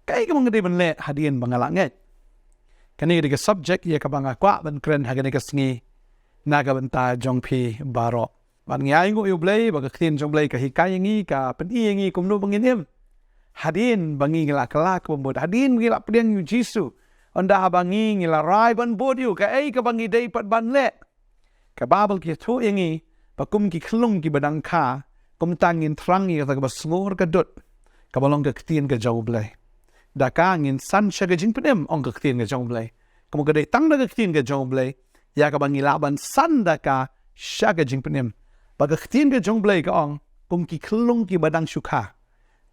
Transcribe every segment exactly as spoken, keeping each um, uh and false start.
Kaei kaba nga dei ban leh hadien ba nga la ngeit? Kane ka dei ka subject ïa kaba nga kwah ban kren ha kane ka sngi na ka bynta jong phi baroh. Bad ngi ai nguh ïa U Blei ba ka ktien jong U Blei ka hikai ïa ngi, ka pyni ïa ngi kumno ba ngin im hadien ba ngi la kylla kaba mut, hadien ba ngi la pdiang ïa U Jisu. Ynda haba ngi ngi la rai ban bud ïa u, kaei kaba ngi dei pat ban leh? Ka Baibl ka ïathuh ïa ngi ba kum ki khyllung kiba dang kha, kumta ngin thrang ïa kata kaba sngur ka dud, kaba long ka ktien ka jong U Blei. Da ka ngin san sha ka jingpynim, ong ka ktien ka jong U Blei. Kumta ka dei tang da ka ktien ka jong U Blei ïa kaba ngi lah ban san da ka sha ka jingpynim. Ba ka ktien ka jong U Blei ka ong, kum ki khyllung kiba dang shu kha,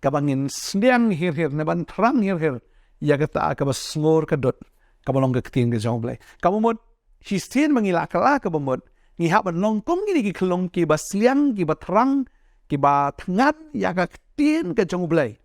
kaba ngin sliang hir hir ne ban thrang hir hir ïa kata kaba sngur ka dud, kaba long ka ktien ka jong U Blei. Kaba mut, shisien ba ngi la kylla kaba mut, ngi hap ban long kum kine ki khyllung kiba sliang, kiba thrang, kiba thngan ïa ka ktien ka jong U Blei.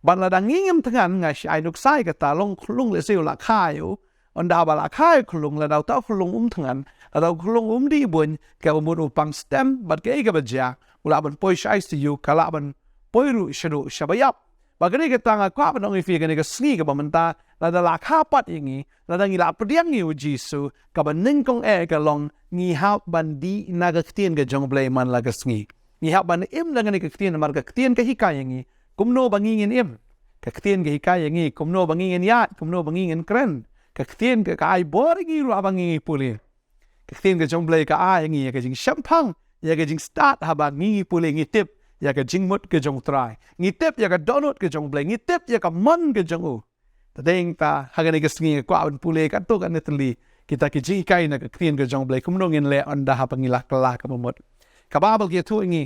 Bad lada ngi ngim thngan, nga shu ai nuksa ïa kata, long khyllung lehse u la kha ïa u, ynda haba la kha ïa u khyllung, lada uta u khyllung um thngan, lada u khyllung um dih buiñ, kaba mut u pang stem, bad kaei kaba jia, u lah ban poi sha I C U, ka lah ban poi ruh shaduh shaba ïap. Bad kane kata nga kwah ban ong ïa phi kane ka sngi kaba mynta, lada la kha pat ïa ngi, lada ngi la pdiang ïa U Jisu, kaba nyngkong eh ka long, ngi hap ban dih na ka ktien ka jong U Blei man la ka sngi. Ngi hap ban im da kane ka ktien, namar ka ktien ka hikai ïa ngi kumno ba ngi ngin im. Ka ktien ka hikai ïa ngi kumno ba ngi ngin ïaid, kumno ba ngi ngin kren. Ka ktien ka, ka ai bor ïa ngi ruh haba ngi ngi pule. Ka ktien ka jong U Blei ka ai ïa ngi ïa ka jingshemphang, ïa ka jingstad haba ngi ngi pule, ngi tip ïa ka jingmut ka jong U Trai. Ngi tip ïa ka dohnud ka jong U Blei, ngi tip ïa ka mon ka jong u. Te dei nangta ha kane ka sngi nga kwah ban pule katto katne tylli kita ki jinghikai na ka ktien ka jong U Blei, kumno ngin leh ynda haba ngi la kylla kaba mut. Ka Baibl ka ïathuh ïa ngi,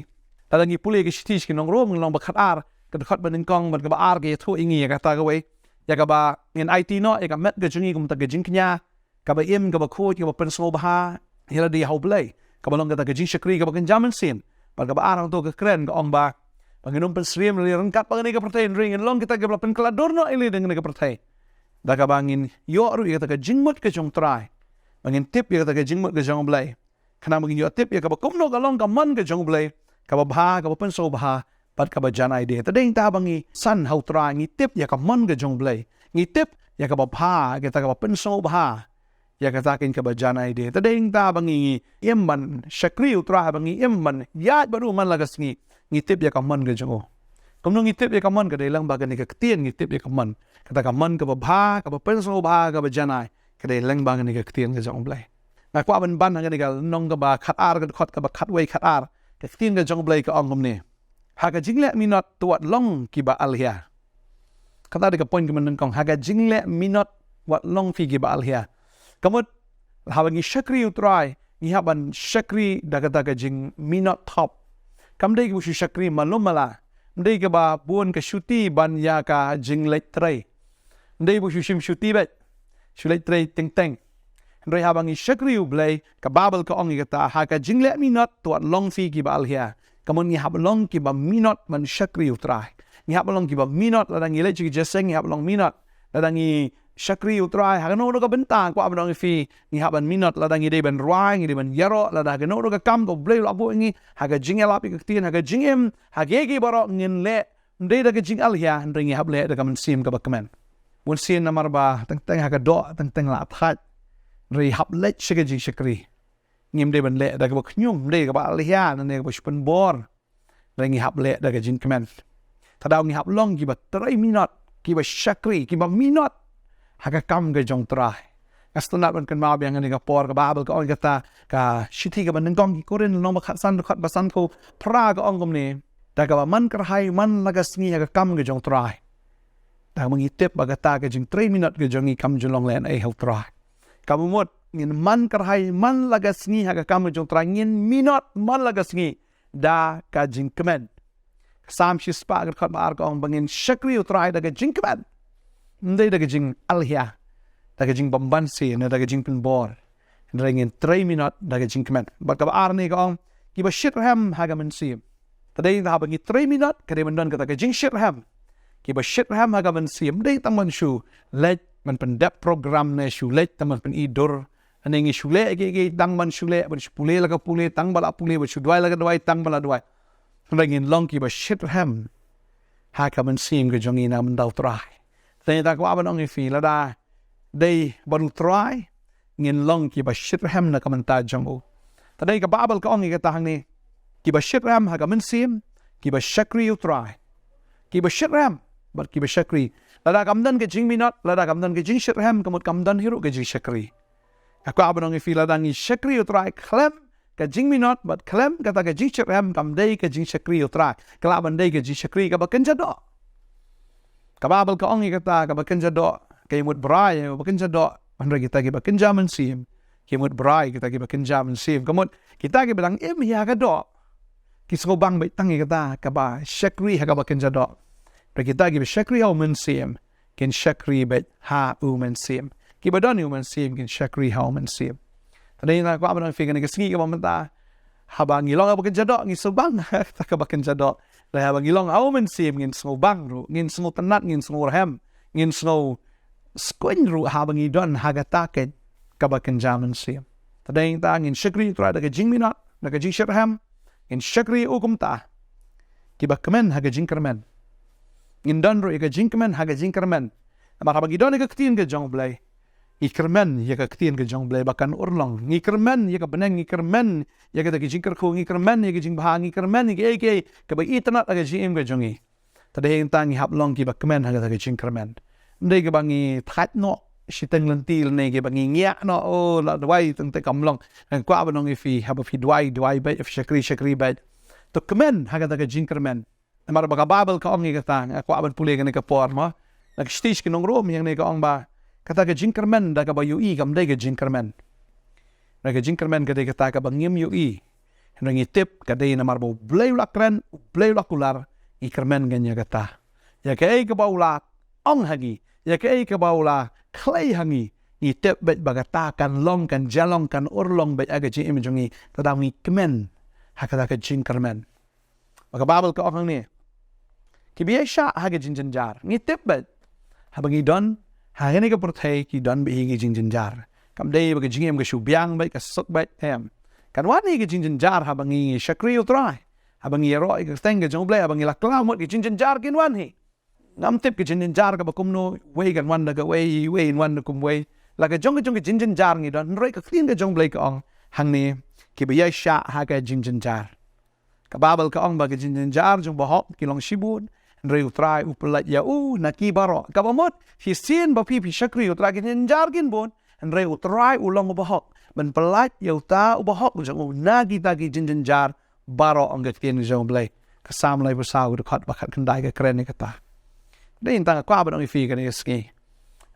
lada ngi pule ka shithi sha ki nong Rom, lynnong ba khatar, ka dkhot ba nyngkong bad kaba ar, ka ïathuh ïa ngi ïa kata kawei, ïa kaba ngin aiti noh ïa ka met ka jong ngi kum kata ka jingkñia, kaba im, kaba khuid, kaba pynsngewbha ïa lade ha U Blei, kaba long kata ka jingshakri kaba kynja mynsiem. Bad kaba ar hangto ka kren, ka ong ba, ba ngin ym pynsyriem ïa lade ryngkat bad kane ka pyrthei, hynrei ngin long kita kiba la pynkylla dur noh ïa lade na kane ka pyrthei, da kaba ngin ïoh ruh ïa kata ka jingmut ka jong U Trai. Ba ngin tip ïa kata ka jingmut ka jong U Blei, khnang ba ngin ïoh tip ïa kaba kumno ka long ka mon ka jong U Blei, kaba bha, kaba pynsngewbha, bad kaba jan aïdie. Te dei nangta ba ngi san ha U Trai, ngi tip ïa ka mon ka jong U Blei, ngi tip ïa kaba bha, kata kaba pynsngewbha, ïa kata keiñ kaba jan aïdie. Te dei nangta ba ngi, ngi im ban shakri U Trai, ba ngi im ban ïaid bad u man la ka sngi, ngi tip ïa ka mon ka jong u. Kumno ngi tip ïa ka mon? Ka dei lyngba kane ka ktien ngi tip ïa ka mon. Kata ka mon kaba bha, kaba pynsngewbha, kaba jan ai, ka dei lyngba kane ka ktien ka jong U Blei. Nga kwah ban ban ha kane ka lynnong kaba khatar, ka dkhot kaba khatwei khatar. Ka ktien ka jong U Blei ka ong kumne: Ha ka jingleh minot to wat long kiba alhia. Kata dei ka point kaba nyngkong, ha ka jingleh minot wat long phi kiba alhia. Ka mut, haba ngi shakri U Trai, ngi hap ban shakri da kata ka jingminot thop. Kam dei kaba shu shakri malu mala. Ym dei kaba bun ka shuti ban ïa ka jingleit trei. Ym dei ba shu shim shuti beit, shu leit trei teng teng. Hynrei haba ngi shakri U Blei, ka Baibl ka ong ïa kata, ha ka jingleh minot to wat long phi kiba alhia. Ka mut ngi hap long kiba minot ban shakri U Trai. Ngi hap long kiba minot, lada ngi leit sha ka jingïaseng ngi hap long minot. Lada ngi shakri U Trai ha kano kano ka bynta, kwah ban ong ïa phi, ngi hap ban minot. Lada ngi dei ban rwai, ngi dei ban ïaroh, lada ha kano kano ka kam kaba U Blei u la buh ïa ngi, ha ka jingïalap ïa ka ktien, ha ka jingim, ha kiei kiei baroh ngin leh, ym dei da ka jingalhia, hynrei ngi hap leh da ka mynsiem kaba kmen. Mynsiem namar ba teng teng ha ka doh teng teng la thait. Hynrei hap leit sha ka jingshakri. Ngim dei ban leh da kaba khñium, ym dei kaba alhia ne kaba shu pynbor. Hynrei ngi hap leh da ka jingkmen. Te daw ngi hap long kiba trei minot, kiba shakri, kiba minot ha ka kam ka jong U Trai. Nga sngewtynnat ban kynmaw biang ha kane ka por, ka Baibl ka ong ïa kata, ka shithi kaba nyngkong ki Korinth, lynnong ba khatsan, dkhot ba sanphew phra, ka ong kumne: Da kaba man kyrhai man la ka sngi ha ka kam ka jong U Trai. Da kaba ngi tip ba kata ka jingtrei minot ka jong ngi kam ju long lehnohei ha U Trai. Kaba mut, ngin man kyrhai man la ka sngi ha ka kam ka jong U Trai, ngin minot man la ka sngi da ka jingkmen. Salm shispah, ka dkhot ba ar, ka ong ba ngin shakri U Trai da ka jingkmen. Ym dei da ka jingalhia, da ka jingbymbanse ne da ka jingpynbor. Hynrei ngin trei minot da ka jingkmen. Bad kaba ar ne ka ong, kiba shitrhem ha ka mynsiem. Te dei haba ngi trei minot, ka dei ban don kata ka jingshitrhem. Kiba shitrhem ha ka mynsiem, ym dei tang ban shu leit ban pyndep program ne shu leit tang ban pyni dur. Hynrei ngi shu leh kiei kiei tang ban shu leh, ban shu pule la ka pule tang ba la pule, ban shu duwai la ka duwai tang ba la duwai. Hynrei ngin long kiba shitrhem ha ka mynsiem ka jong ngi na ka bynta U Trai. Te nga kwah ban ong ïa phi, lada dei bad U Trai, ngin long kiba shitrhem na ka bynta jong u. Te dei ka Baibl ka ong ïa kata hangne, kiba shitrhem ha ka mynsiem, kiba shakri U Trai. Kiba shitrhem bad kiba shakri. Lada kam don ka jingminot, lada kam don ka jingshitrhem, ka mut kam don hi ruh ka jingshakri. Nga kwah ban ong ïa phi, lada ngi shakri U Trai khlem ka jingminot bad khlem kata ka jingshitrhem, kam dei ka jingshakri U Trai. Ka lah ban dei ka jingshakri kaba kynja doh. Ka Baibl ka ong ïa kata, kaba kynja doh ka ïamut brai ïa kaba kynja doh. Hynrei kita kiba kynja mynsiem ki ïamut brai ïa kita kiba kynja mynsiem. Ka mut kita kiba dang im hi ha ka doh ki sngewbang beit tang ïa kata kaba shakri ha kaba kynja doh. Hynrei kita kiba shakri ha U Mynsiem kin shakri beit ha U Mynsiem. Kiba don ïa U Mynsiem kin shakri ha U Mynsiem. Te dei nga kwah ban ong ïa phi kane ka sngi kaba mynta, haba ngi long ha kaba kynja doh ngi sngewbang ha kata kaba kynja doh. Lada haba ngi long ha U Mynsiem ngin sngewbang ruh, ngin sngewtynnat, ngin sngewrhem, ngin sngewskhem ruh haba ngi don ha kata kaba kynja mynsiem. Te dei ngin shakri U Trai da ka jingminot, da ka jingshitrhem, ngin shakri U kumta. Kiba kmen ha ka jingkyrmen. Ngin don ruh ïa ka jingkmen ha ka jingkyrmen. Namar haba ngi don ïa ka ktien ka jong U Blei, ngi kyrmen ïa ka ktien ka jong U Blei ba kan urlong. Ngi kyrmen ïa ka bneng, ngi kyrmen ïa kata ka jingkyrkhu, ngi kyrmen ïa ka jingbha, ngi kyrmen ïa kiei kiei kaba itynnad ha ka jingim ka jong ngi. Te dei hangta ngi hap long kiba kmen ha kata ka jingkyrmen. Ym dei kaba ngi thait noh shiteng lynti lane kaba ngi ngiah noh, oh, la duwai tang te kam long. Nga kwah ban ong ïa phi, haba phi duwai, duwai beit, phi shakri, shakri beit. To kmen ha kata ka jingkyrmen. Namar ba ka Baibl ka ong ïa kata, nga kwah ban pule kane ka por mo. Na ka shithi sha ki nong Rom ïa kane ka ong ba kata ka jingkyrmen da kaba ïohi kam dei ka jingkyrmen. Na ka jingkyrmen ka dei kata kaba ngim ïohi. Hynrei ngi tip ka dei namar ba U Blei u la kren, U Blei u la kular, ngi kyrmen ïa kata. Ïa kaei kaba u la ong ha ngi, ïa kaei kaba u la khlei ha ngi, ngi tip beit ba kata kan long, kan ja long, kan urlong beit ha ka jingim jong ngi. Te da ngi kmen ha kata ka jingkyrmen. Ba ka Baibl ka ong hangne, kiba ïaishah ha ka jingjynjar. Ngi tip beit, haba ngi don ha kane ka pyrthei ki don beit hi ki jingjynjar. Kam dei ba ka jingim ka shu biang beit, ka suk beit, em. Kan wan hi ka jingjynjar haba ngi shakri U Trai, haba ngi ïaroh ïa ka kyrteng ka jong U Blei, haba ngi la khlem mut, ka jingjynjar kan wan hi. Ngam tip ka jingjynjar kaba kumno, wei kan wan da kawei, wei kan wan da kumwei. La ka jong ka jong ka jingjynjar ngi don, hynrei ka ktien ka jong U Blei ka ong hangne, kiba ïaishah ha ka jingjynjar. Ka Baibl ka ong ba ka jingjynjar jong u bahok ki long shibun, hynrei U Trai u pyllait ïa u na ki baroh. Kaba mut, shisien ba phi phi shakri U Trai, ka jingjynjar kin bun, hynrei U Trai u long u bahok ban pyllait ïa uta u bahok jong u na kita ki jingjynjar baroh, ong ka ktien jong U Blei. Ka Salm laiphew saw, ka dkhot ba khatkhyndai ka kren ïa kata. Dei hangta nga kwah ban ong ïa phi kane ka sngi,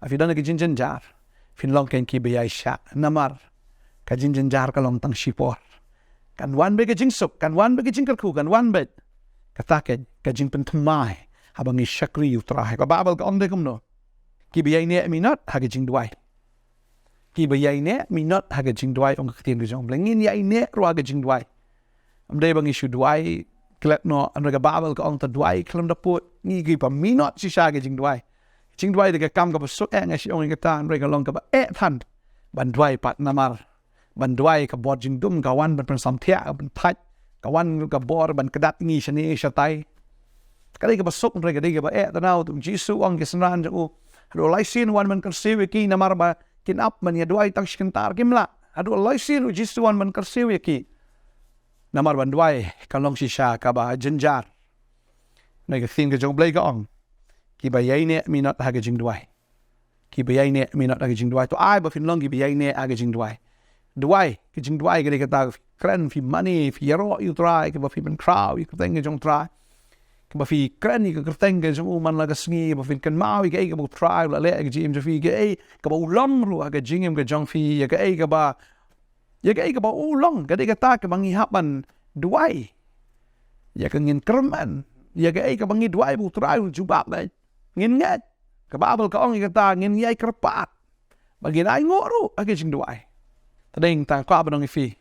ha phi don ha ka jingjynjar, phin long kein kiba ïaishah. Namar ka jingjynjar ka long tang shipor. Kan wan beit ka jingsuk, kan wan beit ka jingkyrkhu, kan wan beit kata kein ka jingpynthymmai haba ngi shakri U Trai. Ka Baibl ka ong dei kumno? Kiba ïaineh minot ha ka jingduwai. Kiba ïaineh minot ha ka jingduwai, ong ka ktien ka jong U Blei. Ngin ïaineh ruh ha ka jingduwai. Ym dei ba ngi shu duwai klet noh, hynrei ka Baibl ka ong to duwai khlem da pud. Ngi kiba minot shisha ha ka jingduwai. Jingduwai dei ka kam kaba suk eh, nga shu ong ïa kata, hynrei ka long kaba eh than ban duwai pat, namar ban duwai ka bor jingdum ka wan ban pynsamthiah, ban thait, ka wan ka bor ban kdat ngi shane shatai. Ka dei kaba suk, hynrei ka dei kaba eh. Te nangta U Jisu u ong ki synran jong u, haduh lai sien u wan ban kyrsiew ïa ki, namar ba kin ap ban ïa duwai tang shi kynta kim lah. Haduh lai sien U Jisu u wan ban kyrsiew ïa ki. Namar ban duwai ka long shisha kaba jynjar. Hynrei ka ktien ka jong U Blei ka ong, kiba ïaineh minot ha ka jingduwai. Kiba ïaineh minot ha ka jingduwai. To ai ba phin long kiba ïaineh ha ka jingduwai. Duwai, ka jingduwai ka dei kata phi kren, phi mane, phi ïaroh ïa U Trai, kaba phi pynkhraw ïa ka kyrteng ka jong U Trai, kaba phi kren ïa ka kyrteng ka jong u man la ka sngi, ba phin kynmaw ïa kaei kaba U Trai u la leh ha ka jingim jong phi, kaei kaba u long ruh ha ka jingim ka jong phi, ïa kaei kaba, ïa kaei kaba u long. Ka dei kata kaba ngi hap ban duwai. Ïa ka ngin kyrmen, ïa kaei kaba ngi duwai ba U Trai u jubab, eh, ngin ngeit. Ka Baibl ka ong ïa kata, ngin ïai kyrpad, ba ngin ainguh ruh ha ka jingduwai. Te dei hangta nga kwah ban ong ïa phi,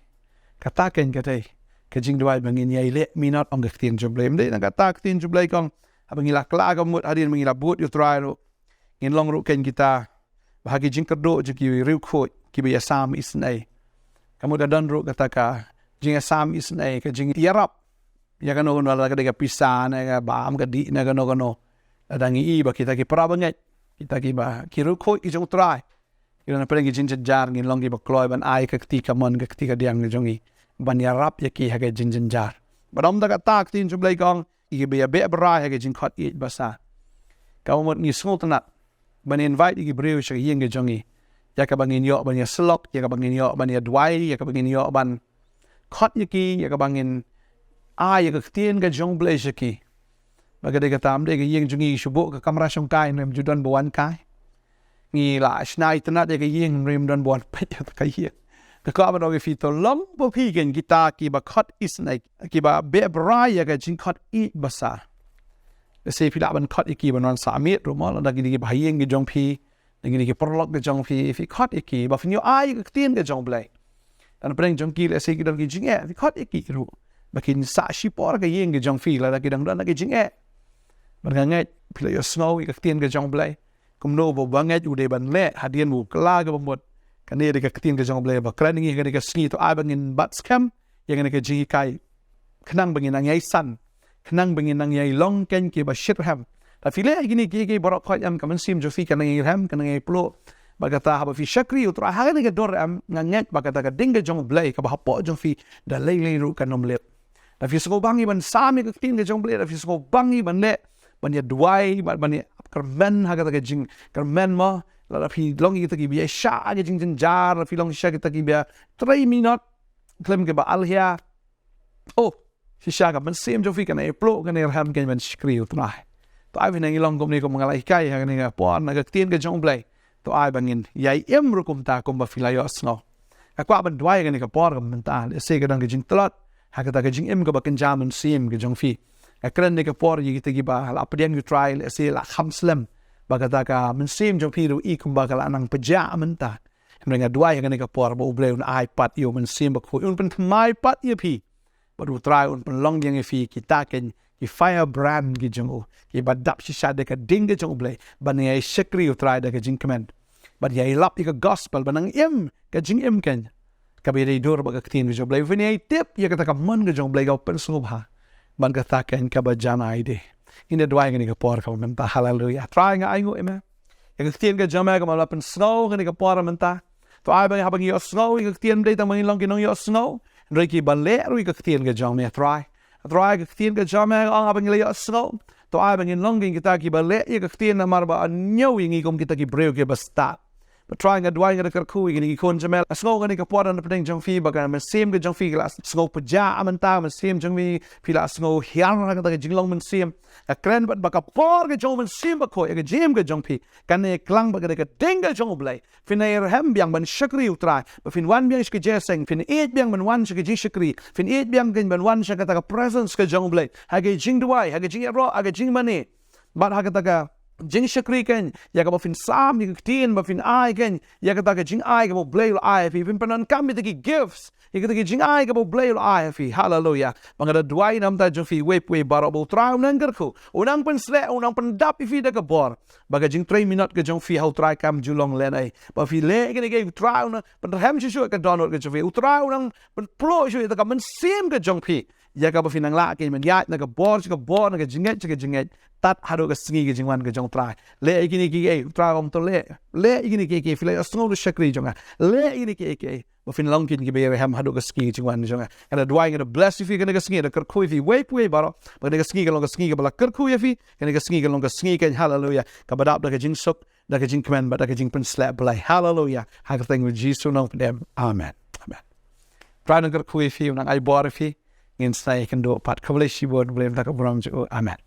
kata kein ka dei ka jingduwai ba ngin ïai leh minot, ong ka ktien jong U Blei. Ym dei tang kata, ka ktien jong U Blei ka ong, haba ngi la kylla ka mut, hadien ba ngi la bud ïa U Trai ruh, ngin long ruh kein kita ba ha ki jingkyrduh jong ki riewkhuid kiba ïasam isynei. Ka mut ka don ruh kata ka jingïasam isynei, ka jingïarap ïa kano kano, lada ka dei ka pisa ne ka bam ka dih ne kano kano. Lada ngi i ba kita ki para bangeit kita kiba ki riewkhuid ki jong U Trai. Ki don hapdeng ki jingjynjar, ngin long kiba kloi ban ai ka kti kamon, ka kti kadiang ka jong ngi ban ïarap ïa ki ha ka jingjynjar. Bad ym da kata, ka ktien jong U Blei ka ong, ïa kiba ïa beh bha ha ka jingkhot ïeit basa. Ka mut ngi sngewtynnat ban invite ïa ki briew sha ka ïing ka jong ngi, ïa kaba ngin ïoh ban ïa syllok, ïa kaba ngin ïoh ban ïa duwai, ïa kaba ngin ïoh ban khot ïa ki, ïa kaba ngin ai ïa ka ktien ka jong U Blei sha ki. Ba ka dei kata, ym dei ka ïing jong ngi shu buh ka kamra shongkai, ym ju don ba wan kai. Ngi la shna itynnat ïa ka ïing, ym don ba wan peit ïa ka ïing. Nga kwah ban ong ïa phi, to long ba phi kein kita kiba khot isynei, kiba beh bha ïa ka jingkhot ïeit basa. Lehse phi lah ban khot ïa ki ban wan sah miet ruh mo, lada kine kiba ha ïing ki jong phi, lada kine ki paralok ki jong phi, phi khot ïa ki ba phin ïoh ai ka ktien ka jong U Blei. Lada pdeng jong ki lehse ki don ki jingeh, phi khot ïa ki ruh ba kin sah shipor ha ka ïing ki jong phi lada ki dang don ki jingeh. Bad nga ngeit phi la ïohsngew ïa ka ktien ka jong U Blei. Kumno ba u bangeit u dei ban leh hadien ba u kylla kaba mut. Kane dei ka ktien ka jong U Blei ba kren ïa ngi ha kane ka sngi, to ai ba ngin bat skhem ïa kane ka jinghikai, khnang ba ngin nang ïaisan, khnang ba ngin nang ïai long kein kiba shitrhem. Lada phi leh ïa kine kiei kiei baroh khoit, em, ka mynsiem jong phi ka nang ïai rhem, ka nang ïai pluh. Bad kata, haba phi shakri ïa U Trai ha kane ka dur, em, nga ngeit ba kata ka ding ka jong U Blei kaba hapoh jong phi da lei lei ruh kan ym lip. Lada phi sngewbang ïa ban sam ïa ka ktien ka jong U Blei, lada phi sngewbang ïa ban leh, ban ïa duwai, ban, ban ïa kyrmen ha kata ka jingkyrmen mo, lada phi long ïa kita kiba ïaishah ha ka jingjynjar, lada phi long shisha kita kiba trei minot khlem kaba alhia. Oh, shisha ka mynsiem jong phi kan ïai pluh, kan ïai rhem kein ban shakri ïa U Trai. To ai ba ngin nang ïa long kumne, kum nga la hikai ha kane ka por na ka ktien ka jong U Blei. To ai ba ngin ïai im ruh kumta kumba phi la ïohsngew. Nga kwah ban duwai ha kane ka por kaba mynta, lehse ka don ka jingtlot ha kata ka jingim kaba kynja mynsiem ka jong phi. Nga kren ha kane ka por ïa kita kiba la pdiang ïa U Trai, lehse la kham slem ba kata ka mynsiem jong phi ruh i kumba ka la nang pjah mynta. Hynrei nga duwai ha kane ka por ba U Blei un ai pat ïa U Mynsiem Bakhuid, un pynthymmai pat ïa phi. Bad U Trai un pynlong biang ïa phi kita kein ki firebrand ki jong U, kiba dap shisha da ka ding ka jong U Blei ban ïai shakri ïa U Trai da ka jingkmen, ban ïai lap ïa ka gospel, ban nang im ka jingim kein kaba ïadei dur bad ka ktien ka jong U Blei. Phin ïai tip ïa kata ka mon ka jong U Blei kaba pynsngewbha, ban kata kein kaba janai de. Ngin ïa duwai ha kane ka por kaba mynta. Haleluia. Trai, nga ainguh ïa Me ïa ka ktien ka jong Me kaba la pynsngew ha kane ka por mynta. To ai ba haba ngi ïohsngew ïa ka ktien, ym dei tang ba ngin long ki nongïohsngew, hynrei kiba leh ruh ïa ka ktien ka jong Me, Trai. Trai, ka ktien ka jong Me ka ong, haba ngi la ïohsngew, to ai ba ngin long kein kita kiba leh ïa ka ktien, namar ba ñiew ïa ngi kum kita ki briew kiba stad. Bad Trai, nga duwai, nga da kyrkhu ïa kine ki khun jong Me, la sngew ha kane ka por na pdeng jong Phi, ba ka mynsiem ka jong Phi ka la sngew pjah mynta, mynsiem jong Phi, phi la sngew hiar ha kata ka jinglong mynsiem. Nga kren bad ba ka por ka jong U Mynsiem Bakhuid ha ka jingim ka jong phi kan ïai klang bad ka dei ka ding ka jong U Blei. Phin ïai rhem biang ban shakri U Trai, ba phin wan biang sha ka jingïaseng, phin ïeit biang ban wan sha ka jingshakri, phin ïeit biang kein ban wan sha kata ka presence ka jong U Blei ha ka jingduwai, ha ka jingïaroh, ha ka jingmane. Bad ha kata ka jingshakri kein, ïa kaba phin sam ïa ka ktien, ba phin ai kein ïa kata ka jingai kaba U Blei u la ai ha phi, phin pyndonkam ïa kita ki gifts, ïa kita ki jingai kaba U Blei u la ai ha phi. Haleluia. Ba nga da duwai na ka bynta jong phi iwei pa iwei baroh, ba U Trai un nang kyrkhu, un nang pynsleh, un nang pyndap ïa phi da ka bor, ba ka jingtrei minot ka jong phi ha U Trai kam ju long lehnoh. Ba phi leh kine kiei, U Trai un nang pynrhem shuh shuh ïa ka dohnud ka jong phi, U Trai un nang pynpluh shuh ïa ka mynsiem ka jong phi, ïa kaba phin nang lah kein ban ïaid na ka bor sha ka bor, na ka jingngeit sha ka jingngeit, tad haduh ka sngi ka jingwan ka jong U Trai. Leh ïa kine kiei kiei, U Trai ong to leh. Leh ïa kine kiei kiei, phi la ïohsngew da ka shakri jong nga, leh ïa kine kiei kiei, ba phin long kein kiba ïai rhem haduh ka sngi ka jingwan ka jong nga. Nga da duwai, nga da bless ïa phi kane ka sngi, da kyrkhu ïa phi iwei pa iwei baroh, ba kane ka sngi kan long ka sngi kaba la kyrkhu ïa phi, kane ka sngi kan long ka sngi kein, haleluia, kaba dap da ka jingsuk, da ka jingkmen bad da ka jingpynsleh Blei. Haleluia. Ha ka kyrteng U Jisu nga pyndem. Amen. Amen. U Trai un nang kyrkhu ïa phi, un nang ai bor ïa phi. Ngin sa ïakynduh pat. Khublei shibun, U Blei un pyntha ka burom jong U. Amen.